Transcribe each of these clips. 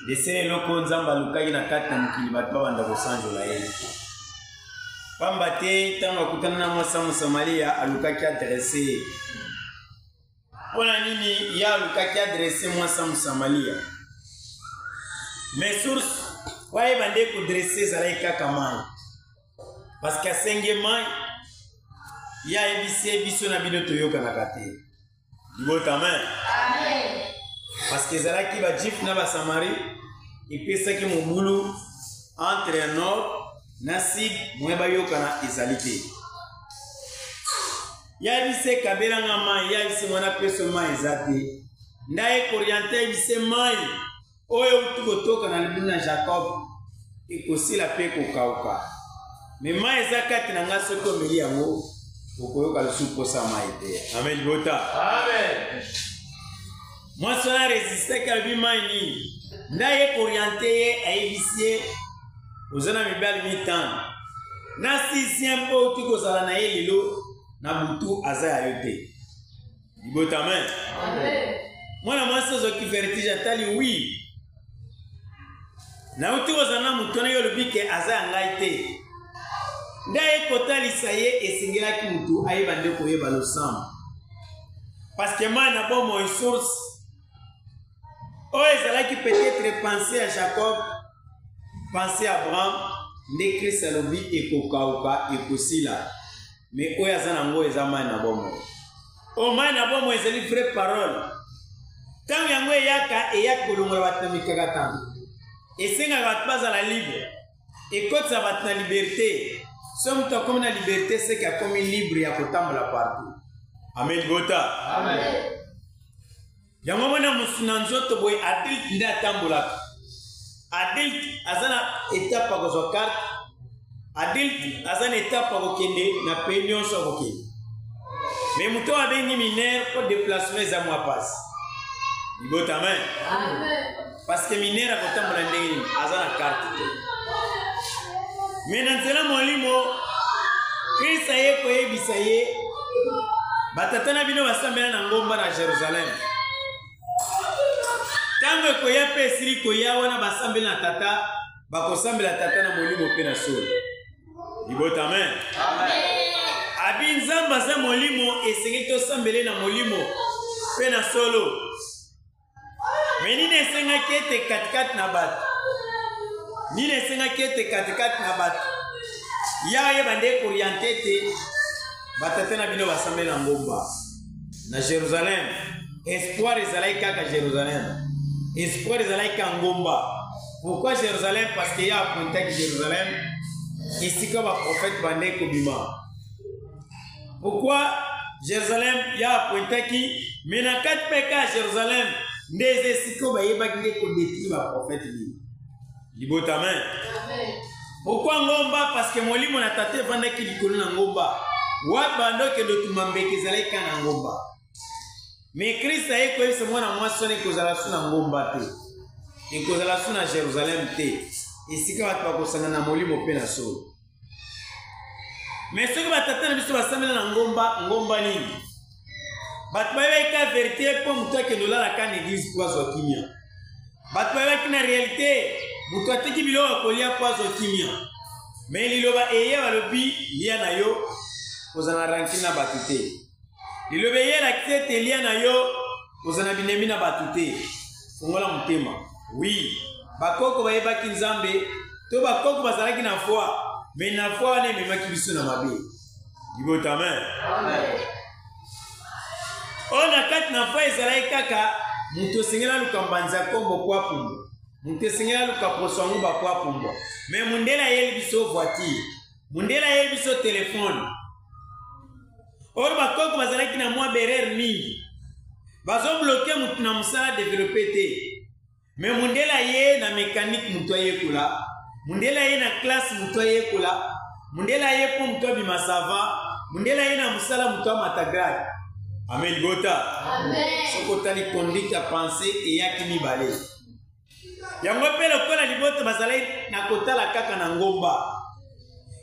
Desele eloko Nzambe alukaki na kati na mokili bato babanda kosanjola ye. Pamba te ntango akutana na mwasi ya Mosamalia alukaki adresse ye. Mpo na nini ye alukaki adresse mwasi ya Mosamalia? Mais source po ayeba nde kodresse ezalaki kaka mai. Parce que asenge mai, ye ayebisi ye biso na bino toyokanaka te. Libota amen. Amen. Parce que ezalaki ba juif na ba Samarie epesaki mobulu entre ya nord na sud moye bayokana ezali te. Yayebisi ekabela nga mai, yayebisi mwana peso mai eza te. Ndaye koriente yebise mai Oyo euti kotoka na libumu na Jacob ekosila mpe ekokauka. Me mai eza kati na ngai, soki omeli yango okoyoka lisusu mposa mai te. Amen libota. Amen. Mwasi wana resistaki, alobi mai nini? Nde aye kooriente ye, ayebisi ye oza na mibali mitano na sixième oyo outi kozala na ye lelo na butu aza ya yo te. Libota amen. Amen. Mwana mwasi azwaki vertige atali wi. Nauti kozala na moto wana yo olobi ke aza ya ngai te. Nde aye kotalisa ye esengelaki moto ayeba nde koyeba losambo. Parce que mai na bomoi source oyo ezalaki peut-être pensée ya Jacob, pensée ya Abraham, nde Christ alobi ekokauka ekosila. Mais oyo aza na ngo eza mai na bomoi. Oyo mai na bomoi ezali vraie parole. Ntango yango eyaka, eyaka kolongola bato na mikakatano. Esengaka bato bazala libre. Ekotisa bato na liberté. Soki moto akomi na liberté, seke akomi libre ya kotambola partout. Amen libota. Amen. Yango mona mosu na nzoto boye adulte nde atambolaka. Adulte aza na etape ya kozwa carte. Adulte aza na etape ya kokende na pays nyonso akokende. Mais moto oyo abengi mineur mpo déplacement eza mwa pasi. Libota amen. Parce que mineur akotambola ndenge nini? Aza na carte te. Mais na nzela molimo Christ aye koyebisa ye batata na bino basambela na ngomba na Jerusalem. Ntango ekoya mpe esili koya wana basambeli na tata, bakosambela tata na molimo mpe na solo. Libota amen. Abi Nzambe aza molimo, esengeli tosambele na molimo mpe na solo. Me nini esengaki ete katikati na bato? Nini esengaki ete katikati na bato? Ya ayeba nde koriente ete batata na bino basambeli na ngomba na Jerusalem. Espoir ezalaki kaka Jerusalem. Espoir ezalaki kaka ngomba. Pourquoi Jerusalem? Parce que ya apointaki Jerusalem esika baprofete bandeki kobima. Pourquoi Jérusalem ya apointaki mais na kati mpe ka Jérusalem nde eza esika oyo bayebaki nde kodetruire baprofete mingi. Libota amen. Pourquoi ngomba? Parce que molimo na tata evandaki likolo na ngomba. Wapi bando okende otuma mbeki ezalaki kaka na ngomba. Mais Christ aye koyebisa mwana mwasi wana ekozala su na ngomba te. Ekozala su na Jérusalem te. Esika bato bakosangana na molimo mpe na solo. Me soki batata na biso basambela na ngomba, ngomba nini? Bato bayebaki ka verite mpo moto akende olala ka na eglise mpo azwa kimia. Bato bayebaki na realite moto ateki biloko ya kolia mpo azwa kimia. Me liloba eye balobi lia na yo kozala na rancune na bato te. Liloba eye elakisi ete lia na yo kozala na binemi na bato te. Fongola motema. Oui, bakoko bayebaki Nzambe to bakoko bazalaki na foi, mais na foi wana ememaki biso na mabe. Libota amen. Amen. Oyo na kati na foi ezalaki kaka moto esengeli aluka mbanza ya kombo po apumbwa, moto esengeli aluka poso yango bapo apumbwa. Mais mondele ayeli biso voiture, mondele ayeli biso telefone. Or bakoko bazalaki na mwa berere mingi, bazobloke motu na mosala develope te. Me mondele aye na mekanike motu ayekola, mondele aye na classe motu ayekola, mondele aye mpo motu abima sava, mondele aye na mosala motu amata grade. Amen libota. Soki otali conduite ya pensée eyaki mibale. Yango mpe lokola libota bazalaki na kotala kaka na ngomba.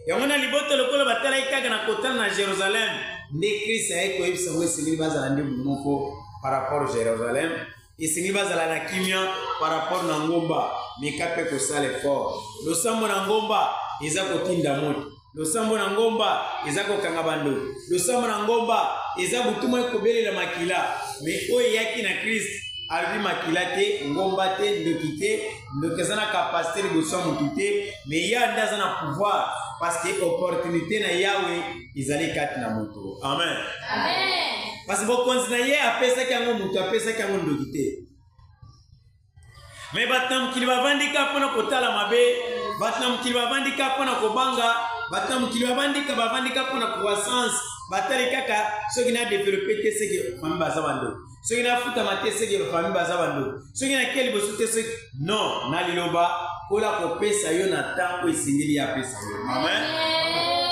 Yango na libota lokola batalaki kaka na kotala na Jerusalem, nde Christ aye koyebisa yango esengeli bazala nde bomoko par rapport Jerusalem. Esengeli bazala na kimia par rapport na ngomba. Meka mpe kosala effort. Losambo na ngomba eza kotinda moto. Losambo na ngomba eza kokanga bandoki. Losambo na ngomba eza butu moi kobelela makila. Mais oyo eyaki na Christ alobi makila te, ngomba te, ndoki te. Ndoki aza na capacité liboso ya motu te, mais ya nde aza na pouvoir parce que opportunité na Yahweh ezali kati na moto. Amen. Amen. Parce que bokonzi na ye apesaki yango moto, apesaki yango ndoki te. Mais bato na mokili bavandi kaka mpona kotala mabe, bato na mokili bavandi kaka mpona kobanga, bato na mokili bavandi kaka mpona croissance, batali kaka soki na développer te seke famille baza bandoki, soki nafutama te seke famille baza bandoki, soki nakie liboso te soki non. Na liloba kola kopesa yo na ntango esengeli ye apesa yo. Amen.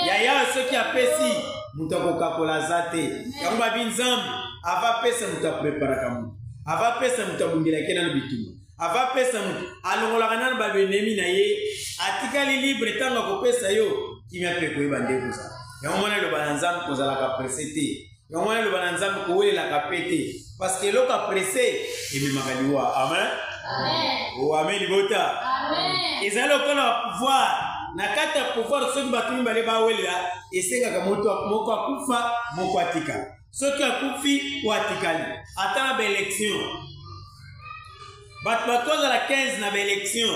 Yaya soki apesi moto akokakola aza te. Yango babi Nzambe ava pesa moto apreparaka moto, ava pesa moto abundelaki nano bitumba, ava pesa moto alongolaka nano ba enemi na ye, atikali libre ntango akopesa yo kimia mpe koyeba nde kozala. Yango mwana eloba na Nzambe kozalaka presse te. Yango mwana eloba na Nzambe kowelelaka pe te, parce que eloko ya presse ememaka liwa. Amen. Amen. Oh, amen libota. Amen. Ezali lokola ya pouvoir. Na kati ya pouvoir soki bato mibale bawelela, esengaka moko akufa, moko atikala. Soki akufi, oyo atikali. Ata na ba-élection. Bato bakozala 15 na ba-élection.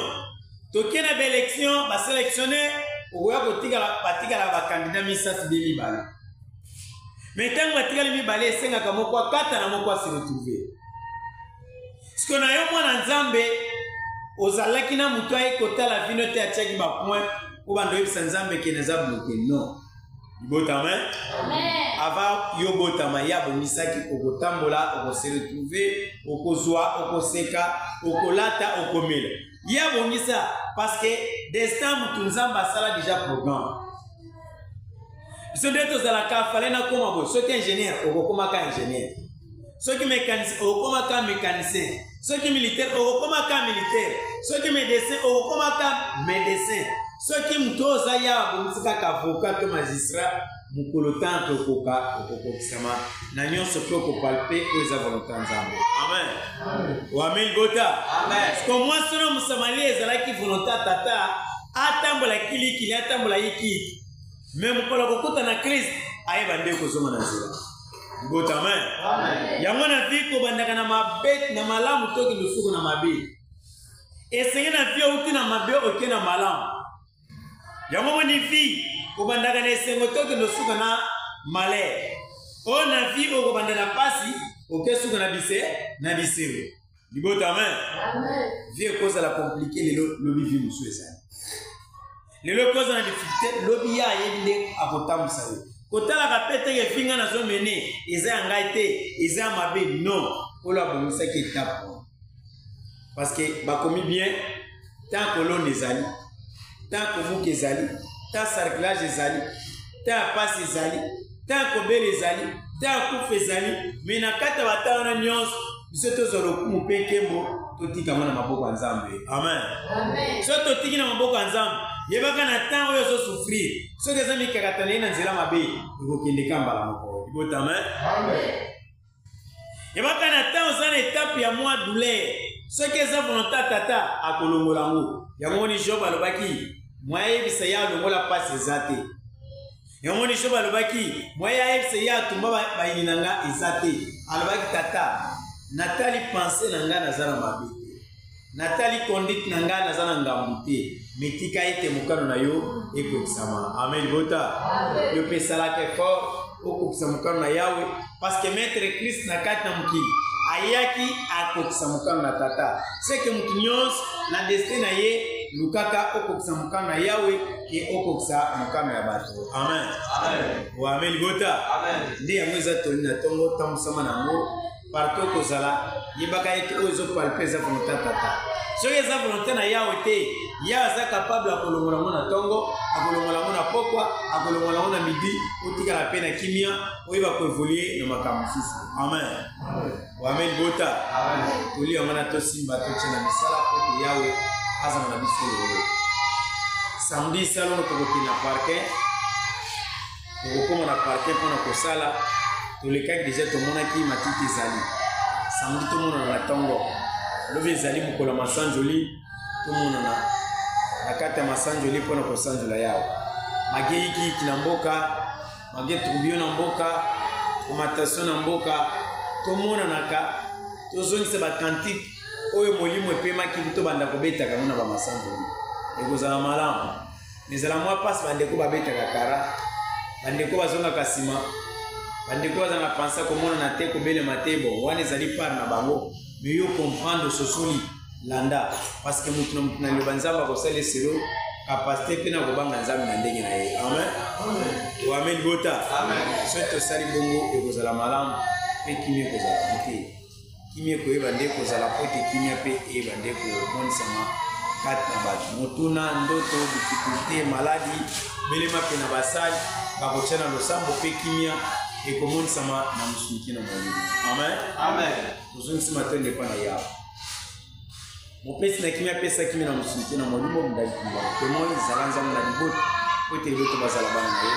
Toke na ba-élection, ba-sélectionner, okoya kotikala, batikala ba-candidat misato be mibale. Mais ntango batikali mibale, esengaka moko akata na moko ase retrouver. Siko na yo mwana Nzambe, ozalaki na moto aye kotala vino te, atiaki ba point po bando oyebisa Nzambe ke naza bloqué. Non. Libota, amen. Amen. Avant yo botama, ye abongisaki okotambola, okose retrouver, okozwa, okoseka, okolata, okomela. Ye abongisa parce que destin mutu Nzambe asala déjà programme. Biso nde tozalaka fale na koma boye, soki ingénieur okokomaka ingénieur, soki mécanicien okokomaka mécanicien, soki militaire okokomaka militaire, soki médecin okokomaka médecin, soki moto oyo oza ya abongisi kaka avocat to magistrat, mokolo tanto okoka okokokisama na nyonso mpe okopalpe oyo eza volonté ya Nzambe. Amen. Amen. Amen libota. Amen. Parce que mwasi na Mosamaria ezalaki volonté ya tata atambola kilikili, atambola yikiyiki. Mais mokolo akokuta na Christ, ayeba nde kozonga na nzela. Libota, amen. Amen. Yango na vie kobandaka na mabe, na malamu toki lusuku na mabe. Esenge na vie outi na mabe oke na malamu. Yango moni vie kobandaka na esengo toki lusuku na malheur. Oyo na vie okobanda na pasi, oke suka na bise, na bisengo. Libota, amen. Amen. Vie ekozala compliqué lelo, lobi vie mosusu ezali. Lelo ekozala na difficulté, lobi ya ayebi nde akotambwisa yo. Kotalaka pe te ke finga nazo mene, eza ya ngai te, eza ya mabe. Non, Nkolo abongisaki étape wana. Parce que bakomi bien, tant kolonda ezali, tant kobuka ezali, tant sarclage ezali, tant pasi ezali, tant kobela ezali, tant kufa ezali, mais na kati ya batanga wana nyonso, biso tozwa lokumu mpe nkembo, totika yango na maboko ya Nzambe. Amen. Amen. Soki totiki na maboko ya Nzambe, yebaka na temps oyo ozo souffrir, soki eza mikakatano ye na nzela mabe, ekokende ka mbala moko. Libota, amen. Amen. Yebaka na temps oza na étape ya mwa douleur, soki eza volonté ya tata, akolongola yango. Yango moni Job alobaki, moyen ayebisa ye alongola pasi eza te. Yango moni Job alobaki, moyen ayebisa ye atumba bayini na nga eza te. Alobaki, tata, natali pensée na nga naza na mabe te. Natali conduite na nga naza na ngambu te. Mais tika ete mokano na yo ekokisama. Amen, libota. Amen. Yo pe salaka effort okokisa mokano na Yahweh, parce que Maître Christ na kati na mokili ayaki akokisa mokano na tata. C'est que moto nyonso na destin na ye lukaka okokisa mokano na Yahweh ke okokisa mokano ya bato. Amen. Amen. O, amen, libota. Amen. Nde yango eza toli na tongo, tambusama na yango partout kozala, yebaka ete oyo ezopalpe eza volonté ya tata. Soki eza volonté na Yahweh te, Yahweh aza capable ya kolongola yango na tongo, akolongola yango na pokwa, akolongola yango na midi, otikala pe na kimia, oyeba koévoluer na makambo mosusu. Amen. Amen. O, amen, libota. Amen. Toli yango na tosimba, totie na misala po ete Yahweh azala na biso lelo. Samedi salongo tokokende na parquet. Tokokoma na parquet mpona kosala. Tolekaki déjà, tomonaki matiti ezali. Samedi tomonana na ntongo. Lobi ezali mokolo ya masanjoli, tomonana na kati ya masanjoli mpo na kosanjola Yawe. Mage yikiyiki na mboka, mage tourbillon na mboka, augmentation na mboka, tomonanaka, tozongisa ba cantique oyo molimo epemaki tobanda kobetaka yango na bamasanjoli. Ekozala malamu. Ezala mwa mpasi bandeko babetaka kara, bandeko bazongaka nsima, bandeko baza na pansa komonana te, kobelema te. Bon, wana ezali part na bango, mais yo comprendre, ososoli, landa, parce que motu na motu na liloba Nzambe akosala eselo capacité mpe na kobanga Nzambe na ndenge na ye. Amen, amen libota. Soki tosali bongo ekozala malamu mpe kimia ekozala te. Kimia ekoyeba nde kozala mpo ete kimia mpe eyeba nde komonisama kati na bato. Motuna, ndoto, difficulté, maladi, belema mpe na basali bakotya na losambo mpe kimia ekomonisama na mosuni na molimo. Amen, amen. Tozongisi matondo epai na Yawe. Mopesi na kimia apesa kimia na mosuni te na molimo. Tomoni zala Nzambe na libota po ete libota bazala bana na yo,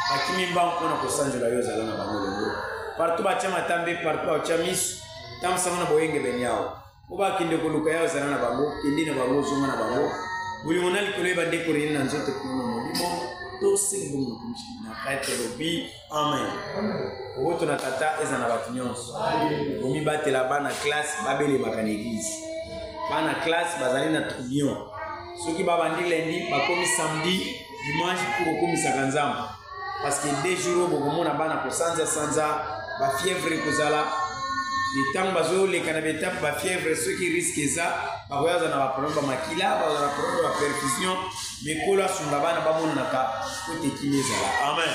bakimi mbangu mpo na kosanjola yo. Ozala na bango elongo partout batya matambe, partout batya miso, tambusango na boyengebene yawo mpo bakende koluka yawo. Ozala na bango, kende na bango, ozonga na bango. Bolingo na likolo yeba nde korene na nzoto kuna na molimo. Tosengi bongo na komisi na kati, elobi amen. Boboto na Tata eza na bato nyonso. Bomibatela. Bana classe babelemaka na église, bana classe bazali na tourbillon. Soki babandi lundi, bakomi samedi, dimanche mpo kokomisaka Nzambe, parce que 2 jours oyo bokomona bana kosanza-sanza, bafièvre ekozala. Ntango bazoleka na baétape, bafièvre, soki risque eza, bakoya na baproblème bamakila, bazala na problème baperfusion. Mikolo asunga bana bamonanaka po te kimia ezala. Amen.